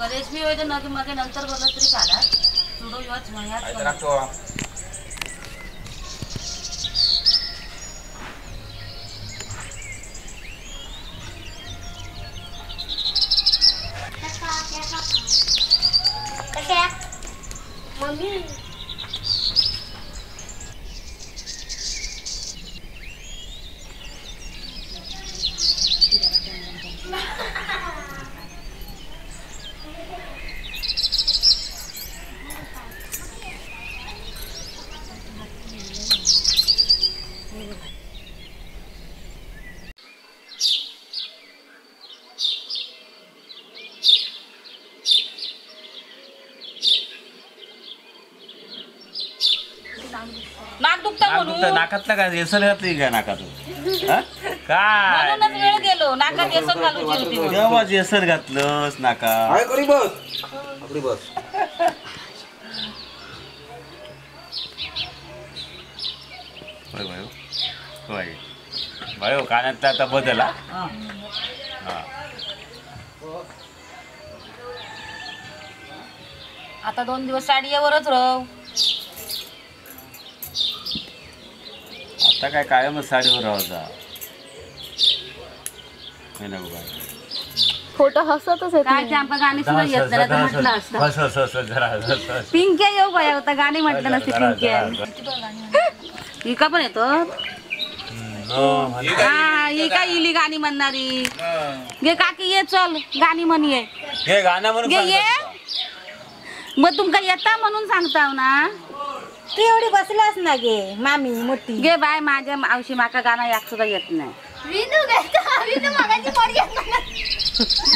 रेशमी होय तर मग नंतर बोलत तरी चालत सुडो योच मयात मम्मी नाक दुखता म्हणून नाकातलं काय येसन घातली काय नाकात काय म्हणूनच वेळ गेलो नाकात येसन घालूची होती तेव्हा येसन घातलंस नाकात काय करी बस आपली बस होय भाई होय भाई हो कानातला आता बदल हा आता 2 दिवस साडीवरच राव आता काय कायमच साडीवर राहायचा नाही ना बाबा फोटो हसतच येत काय ते आमका गाणी सुद्धा येत नाही तर म्हटलं असतं हस हस हस जरा हस पिंक्या येऊ बाया होता गाणी म्हटलं नसते पिंक्या इका पण येतो हा इका इली गाणी म्हणणारी घे काकी ये चल गाणी म्हण ये हे गाणं म्हणून घे ये मग तुमका येता म्हणून सांगताव ना तू एवढी बसलास ना गे मामी मोठी गे बाय माझ्या मावशी माका गाणं एक सुद्धा येत नाही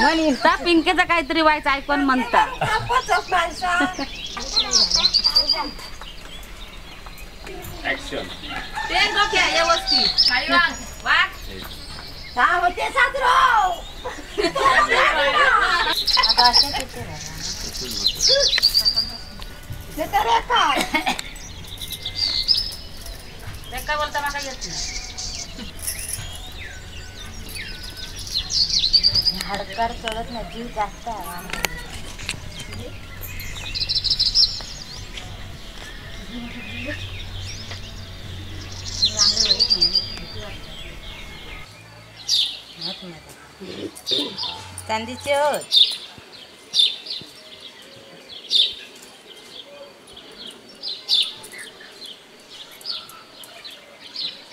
म्हणता पिंकेचं काहीतरी व्हायचं ऐकून म्हणता ते बोलता माका येत नाही हाडकार चढत नाही जीव जास्त आहे चांदीचे होत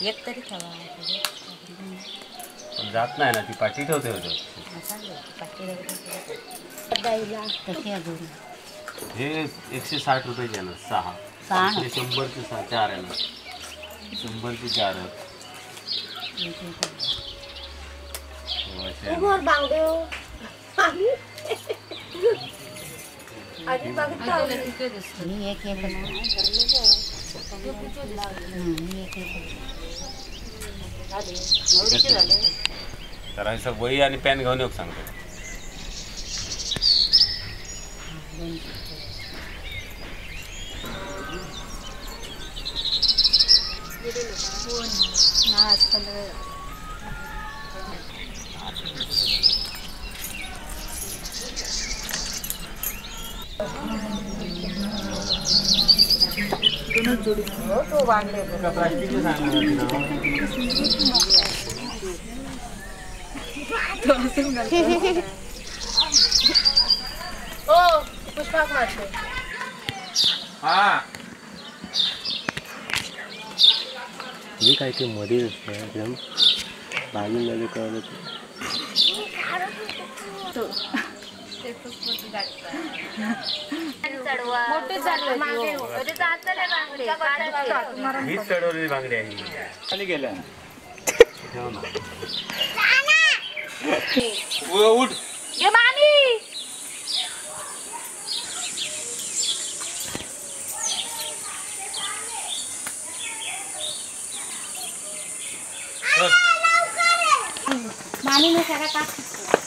एक तरी ठेवा पण जात नाही ना ती पाठी ठेवते होतं हे 160 रुपयाचे आहे ना 6 100चे 6 4 आहे ना 100चे 4 तर असं वही आणि पेन घेऊन येऊ सांगतो. तो बांगडे ओ पुष्पाक मारते. हा मी काय ते मध्ये एकदम बाजूला कळलं हीच चढवलेली बांगडी आहे. खाली गेल्या उठ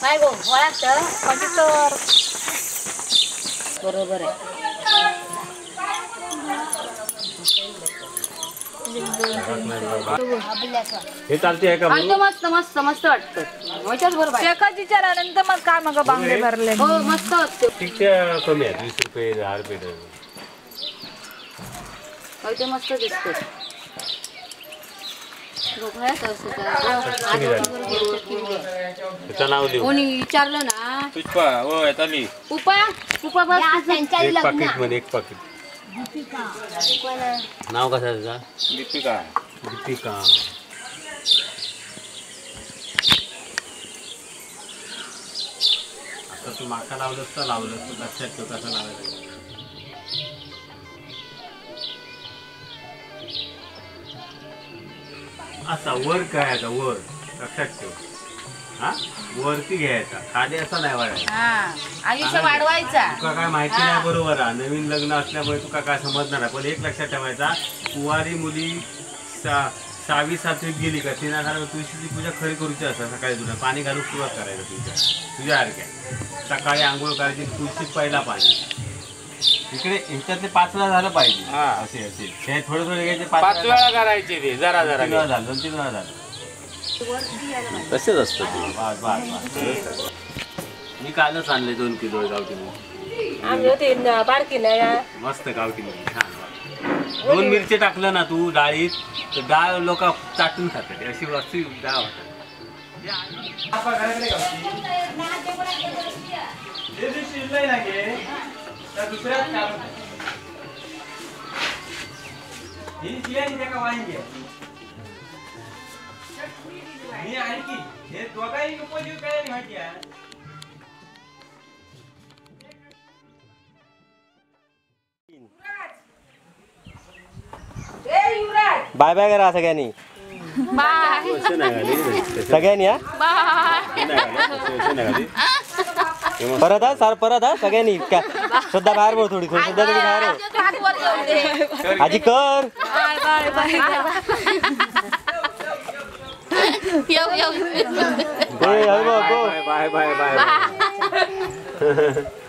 काय गो तर बरोबर आहे. हे चालते आहे का? मस्त मस्त मस्त वाटतं. बरोबर विचारानंतर मग काय मग बांगडे भरले. हो मस्त वाटतं. ठीक कमी आहे 20 रुपये 10 रुपये. ते मस्त दिसतं. कोणी विचारलं ना पुष्पा हो येताली उपा उपा बस एक पाकिट मध्ये एक पाकिट. नाव कसं आहे तुझा? दीपिका. दीपिका. आता तू माका लावलंस तर लावलंस तू लक्षात ठेव कसं लावायचं. असा वर काय आता वर लक्षात ठेव. हा वरती घ्यायचा खाली असा नाही वाढायचा. आयुष्य वाढवायचा. तुका काय माहिती नाही बरोबर आहे. नवीन लग्न असल्यामुळे तुका काय समजणार नाही. पण एक लक्षात ठेवायचा कुवारी मुली 6वी 7वीत गेली का तिना कारण तुळशीची पूजा खरी करूची असता. सकाळी तुला पाणी घालून सुरुवात करायचं तुझ्या तुझ्या सारख्या सकाळी आंघोळ करायची तुळशीत पहिला पाणी इकडे ह्याच्यातले 5 वेळा झालं पाहिजे. असे असे हे थोडे थोडे घ्यायचे 5 वेळा करायचे ते जरा जरा 3 वेळा झालं 2-3 वेळा झालं तसेच असतं ते. बस बस बस मी कालच आणले 2 किलो गावठी मूग. मस्त गावठी मूग छान. 2 मिरची टाकलं ना तू डाळीत तर डाळ लोक चाटून खातात अशी वस्तू डाळ होतात. बाय बाय करा सगळ्यांनी. बाय सगळ्यांनी. हा बाय परत हा सर परत हा सगळ्यांनी. श्रद्धा बाहेर बोल थोडी थोडी. श्रद्धा थोडी बाहेर. आजी कर. बाय बाय बाय. Bye bye bye bye.